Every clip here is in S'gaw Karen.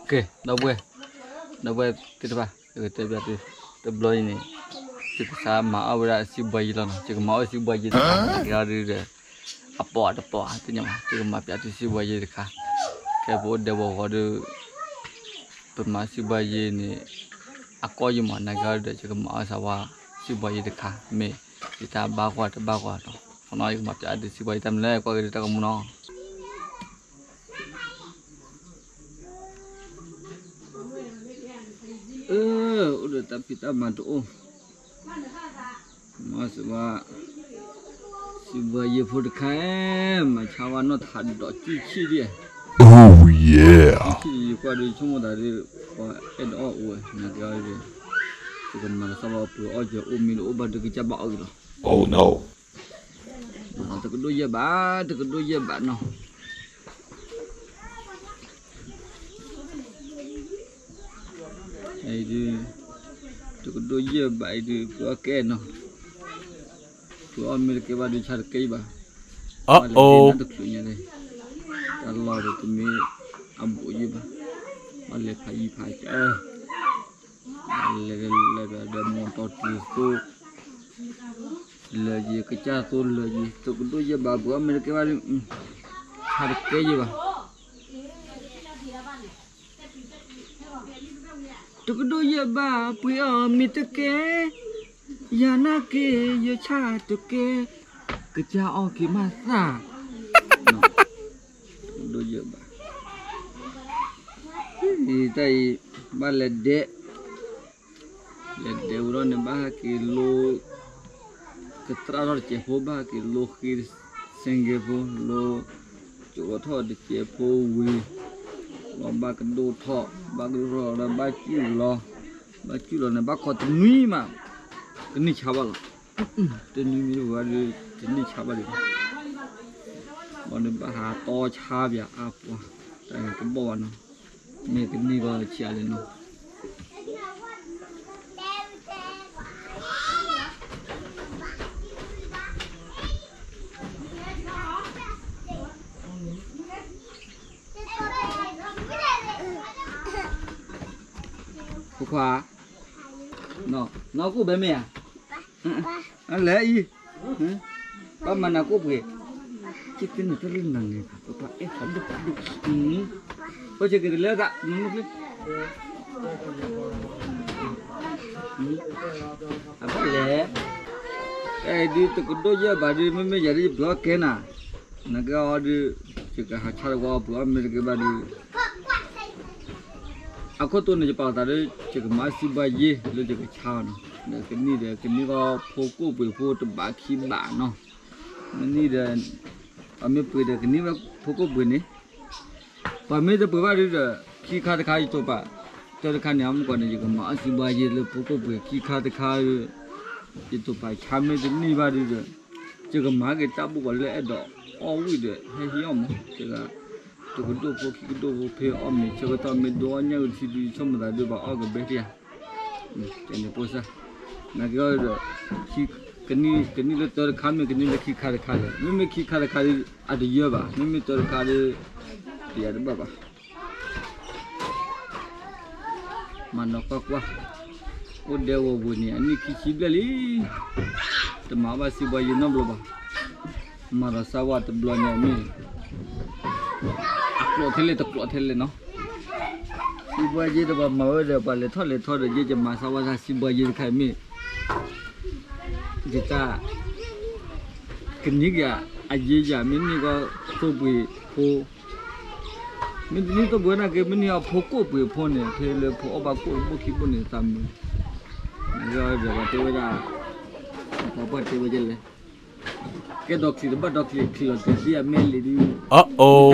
ကဲ ဒီပုၢ်ဝဲၢ်, ဒီပုၢ်ဝဲၢ်သ့ၣ်တဖၣ်, ယကတဲဘၣ်သု, တဘျီအံၤန့ၣ် ယကစးမၤအီၣ်ဝဲဒၣ်စံးဘှီယ့လီၤနီၤ, ယကမၤအီၣ်စံးဘှီယ့တခါ, ကဲအီၤဒုဒီး အပိာ်အတပိာ်သ့ၣ်ညါမး, ယကမၤပျးသုစံးဘှီယ့တခါ, ကဲပအိၣ်ဒဲဝီၤဝီၤဒီး ပမၤစံးဘှီယ့န့ၣ် အကီၢ်ယံၤမး, နာ်က့အီၤဒုဒီး ယကမၤအီၣ်စးဝါစံးဘှီယ့တခါ, မ့ၢ်ယတၢ်ဘၣ်ကွၢ်တဘၣ်ကွၢ်နီၤ, ခီနီၤ ယကမၤပျးသုစံးဘှီယ့တၢ်မနုၤလဲၣ် ကွၢ်က့ၤဒီးတၢ်ကမူနီၤ. အၢ အိၣ်ဒီးတၢ်ဖံးတၢ်မၤတအိၣ်, မၤစၢၤဘၣ် စံးဘှီယ့ဖိတခါ, မၤဆါဝါနီၢ်ထးဒီးကံၣ်ဆံၣ်ဒံး, ကံၣ်ဆံၣ်ယကွၢ်ဒီး ဆိကမိၣ်သးဒီး ပှၤအဲၣ်ဒိးအီၣ်အိၣ်ဝဲ နာ်က့အီၤဒီး ယကမၤလီၤစၢ်ဘၣ်ပှၤအီၣ်ကဲအိၣ်မ့ၢ်တအိၣ်ဘၣ်ဒီးကစၢ်ဘၣ်အီၣ်က့ၤလီၤ. တကဒိၣ်ယဲၢ်ဘး, တကဒိၣ်ယဲၢ်ဘးနီၤ. အံၤဒုး တကဒိၣ်ယဲၢ်ဘးအံၤဒုး ပှၤအီၣ်ကဲနီၤ, ပှၤအီၣ်မ့ၢ်တကဲဘၣ်ဒုး ဆါတကဲယဘၣ်, ဘၣ်လဲၤဒ့နတချုးညါန့ၣ်, တၢ်လီၢ်ဒီးတမ့ၢ်အဘူးယဘၣ်, ဘၣ်လဲၤဖးယံၤဖးကၢ လဲၤဒီးလဲၤဒီးဒီးမိၢ်တီတံၤသိ လၢာ်ယံၤ ကစၢ်သိလၢာ်ယံၤ တကဒိၣ်ယဲၢ်ဘး ပှၤအီၣ်မ့ၢ်တကဲဘၣ်ဒုး ဆါတကဲယဘၣ်. တကဒိၣ်ယဲၢ်ဘး ပှၤအီၣ်မ့ၢ်တကဲ, ယၤနာ်က့ ယဆါတကဲ, ကစၢ်အီၣ်က့ၤမးသၣ်, တကဒိၣ်ယဲၢ်ဘး, တၢ်အံၤ ဘၣ်လဲၤဒဲး လဲၤဒဲးဝံၤလီၤန့ၣ် ဘၣ်ဟဲက့ၤလိ ကသရၣ်ထီၣ်တစဲးဖိ ဘၣ်ဟဲက့ၤလိဃ့စဲးကဲးဖိ လိ ကၠိးထီၣ်တစဲးဖိဝံၤ လီၤဘၣ်ကဒိၣ်ထီၣ် ဘၣ်ကဒိၣ်ထီၣ်လီၤဒီး ဘၣ်ကုၢ်လီၤ ဘၣ်ကုၢ်လီၤန့ၣ် ဘၣ်ခီတနွံမး တန့ၢ်ဆါဘၣ်လီၤ. တနွံမ့ၢ်ဝဲဒီး တန့ၢ်ဆါဘၣ်ဒံး ဘၣ်ဒီးဘၣ်ဟးတီဆါပၠးအါပှၤ တၢ်ကဘီၣ်ဘၣ်နီၤ မ့ၢ်ကန့ၢ်ကီဆံးအါလဲၣ်နီၤ ဖိခွါ, နကူၣ်ဘဲမ့ၢ်ဧါ, လဲၤအံၤ, ဘၣ်မၤနၤကူၣ်ပှ့ၤ, ကသ့နတလၢနၤန့ၣ် ပပှၤအဲၣ်ဖးဒိၣ်ဖးဒိၣ်, အိၣ်က့ၤက့ၤတလၢသး, အဘၣ်လဲၣ်, အဲၣ်ဒုးတကဒိၣ်ယဲၢ်ဘးဒုး မ့မ့ၢ်ယၤဒုးယပှ့ၤအီၣ်ကဲနၤ, နကဲအီၤဒုး, ယကဟးဆါတဝါပှ့ၤအီၣ်မ့ၢ်တကဲဘၣ်ဒုး အခိၣ်တိန့ၣ် ယပာ်လီၤသးဒီး ယကမၤစံးဘှါယ့လၢယကဆါအီၤနီၤ, ဒီးကနံၣ်ဒီး ကနံၣ်ဂီၢ်ဖိကိၣ်ပှ့ၤဖိတဘးခံဘးနီၤ, မနံၣ်ဒီး ပှၤမ့ၢ်ပှ့ၤဒီးကနံၣ်ဝဲဖိကိၣ်ပှ့ၤန့ၣ်, ပှၤမ့ၢ်တပှ့ၤဘၣ်ဒုးဒီး ခံခါတခါယတိာ်ပာ်, တၢ်တခါန့ၣ် အမုၢ်ကီၢ်န့ၣ် ယကမၤအီၣ်စံးဘှါယ့လၢဖိကိၣ်ပှ့ၤ ခံခါတခါ, ယတိာ်ပာ်ဆါမ့ၢ်တန့ၢ်ဘၣ်ဒုးဒီး ယကမၤက့ၤတၢ်ဘူၣ်ကီးလၢအဲၣ်ဒိးအီၣ်ဝံၣ်ဒီး ဟဲဟံးအီၣ်မး, တဂၤ တကဒိၣ်ဖိခံကဒိၣ်ဖိဖဲအီၣ်မ့ၤ ဆၢကတီၢ်မ့ၢ်ဒိအီၣ်ညၣ်အုၣ်ထံဒုး ဆိကမိၣ်သးဒုးဘၣ်အီၣ်ကဘဲတယၤ, ကဲန့ၣ်ဖိစၢ်, နာ်က့အီၤဒီး ကနံၣ်လၢတၢတခါမ့ၢ်ကနံၣ်လၢခံခါတခါလဲၣ်, မ့မ့ၢ်ခံခါတခါဒုး အတယၢဘၣ်, မ့မ့ၢ်တၢတခါဒုး တယၤတဘၣ်ဘၣ် မၤနီၢ်ကွၢ်ကွၢ်, အိၣ်ဒဲဝီၤဝီၤန့ၣ် အနံၣ်ခံဆံဘျဲၣ်လံ, တမၤဘၣ်စံးဘှါယ့နီတဘျီဘၣ်, မၤဒီးစါဝါတဘျီညါမ့ၢ် အကျိးထဲလဲၣ်တကျိးထဲလဲၣ်နီၤ, စံးဘှါယ့ဒီးပှၤမၤဝဲဒီး ပှၤလဲၤထီၣ်လဲၤထီဒီး ယဲယမၤစါဝါတၢ်စံးဘှါယ့တခါအံၤမ့ၢ် ယတၢ် ကနံၣ်ကယၤအယ့ယၤ မ့ၢ်န့ၢ်ကီၢ်သိပှ့ၤဖိ မ့ၢ်တနံၣ်သိပှ့ၤနာ်က့ မ့ၢ်န့ၢ်အီၤဖိကိၣ်ပှ့ၤဖိန့ၣ် ဖဲလၢဖိအီၣ်ဘၣ်ကိၣ်တဘိၣ်ခံဘိၣ်န့ၣ် သးမုာ်, ဒီးတဲဝဲဒၣ် ပှၤတဲဝဲဒ်လဲၣ်, ကဲဒီးချံးတဘၣ်ဒီးချံး ချံးလီၤတံၢ်သံအမဲာ်လံဒုး, အအိၣ်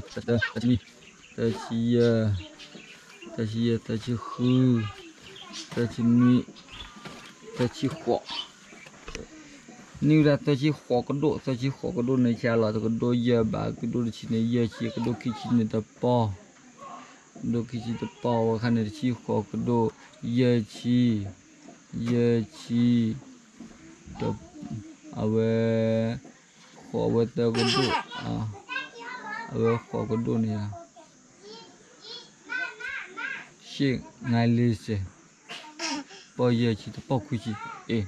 တဆံနွံ, တဆံယဲၢ်, တဆံယဲၢ်, သၢဆံဃု, သၢဆံနွံ, သၢဆံဃိး, နံၣ်ဝဲဒၣ်သၢဆံဃိးကဒိၣ်, သၢဆံဃိးကဒိၣ်န့ၣ် ဆံးလီၤ တကဒိၣ်ယဲၢ်ဘး, ကဒိၣ်တဆံန့ၣ် ယဲၢ်ဆံ, ကဒိၣ်ခံဆံန့ၣ် တပီၢ်, ကဒိၣ်ခံဆံတပီၢ်, ဝဲခါန့ၣ် တဆံဃိးကဒိၣ်, ယဲၢ်ဆံ, ယဲၢ်ဆံ, အဝဲ, ဃိးဝဲသၢကဒိၣ်, အဝဲဃိးကဒိၣ်န့ၣ် ရှ့ၣ်ငါလ့စဲး, ပီၢ်ယဲၢ်ဆံ တပီၢ်ခွံဆံ, အ့,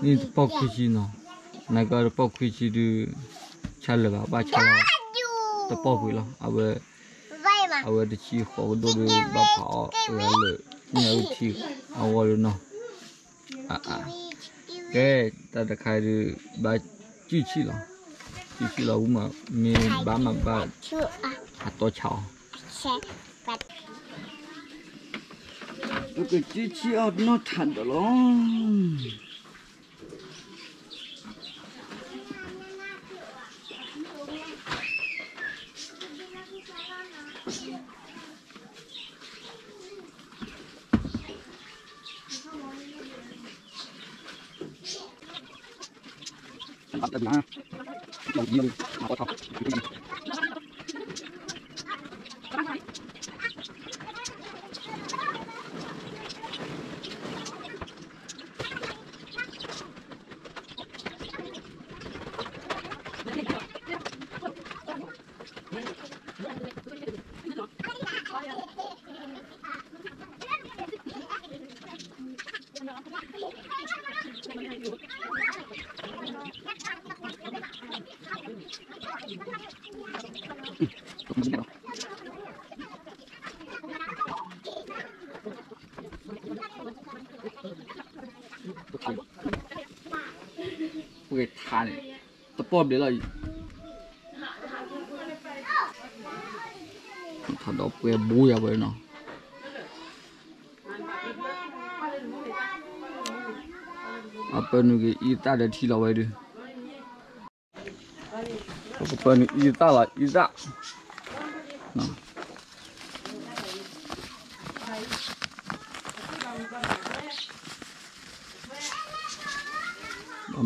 န့ၣ်တပီၢ်ခွံဆံနီၤ, နကတပီၢ်ခွံဆံဒုး, ဆါလၢာ်ဘၣ် ဘၣ်ဆါလီၤ, တပီၢ်ခွံလီၤ, အဝဲ, အဝဲတဆံဃိးကဒိၣ်ဒုး ဘၣ်ဖးအီၣ်လၢညၣ်အုၣ်ထံအဂီၢ်ဒုးနီၤ ကဲ, တၢ်တခါဒုး, ဘၣ်, စုဆံလီၤ, စုဆံလီၤဝံၤမး, မ့ၢ်ဘၣ်မးဘၣ်, အတီဆါအီၤ, ပကစုဆံအီၤနီၢ်ထးဒီးလီၤ. ပှဲၤထါန့ၣ်, တပီၢ်ဘျဲးလီၤအံၤ, ထါဒီးပှဲၤဘိယၤဝဲနီၤ, အပၢနုာ်က့ၤအံသၣ်ဒီးထံလီၤဝဲဒုး ပကပၢနုာ်အံသၣ်လီၤ အံသၣ်,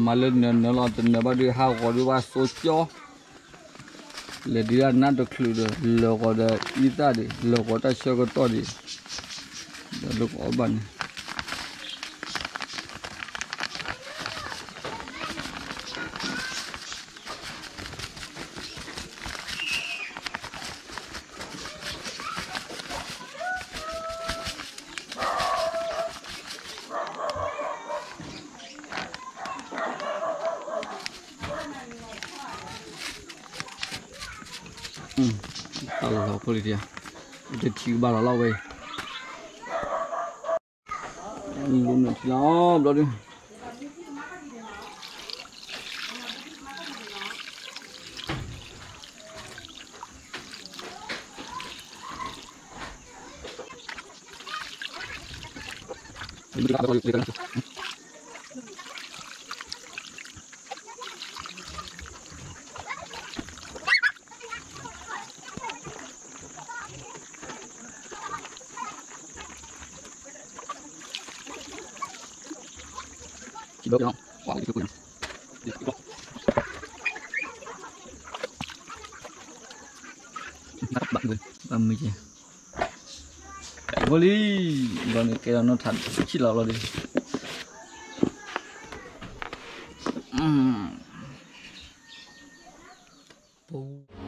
မၤလၢနၢၤနၢၤလီၤ တနၢၤဘၣ်ဒုးဟးဂီၤဒုးဘၣ်စိကၠီ, လဲၤဒုးဒၣ်နးတချုးဒီး လၢာ်ဂီၤဒီးအံသၣ်ဒံး လၢာ်ဂီၤတၢ်ဆၢကတီၢ်ဒံး, ဒီးလၢကအီၣ်ဘၣ်န့ၣ် တၢ်လီၤလီၤဖိလံၤဒံး, တထံၣ်ကဘၣ်လီၤလီၤဝဲ, လူနုာ်ထံလီၤဘျီဒုး ဒီး ဘၣ်မုာ်ကဲ, ဘၣ်လံ, ဘၣ်န့ၣ်ကဲဒီးနီၢ်ထးဆံၣ်လီၤလီၤဒီး, ပူၤ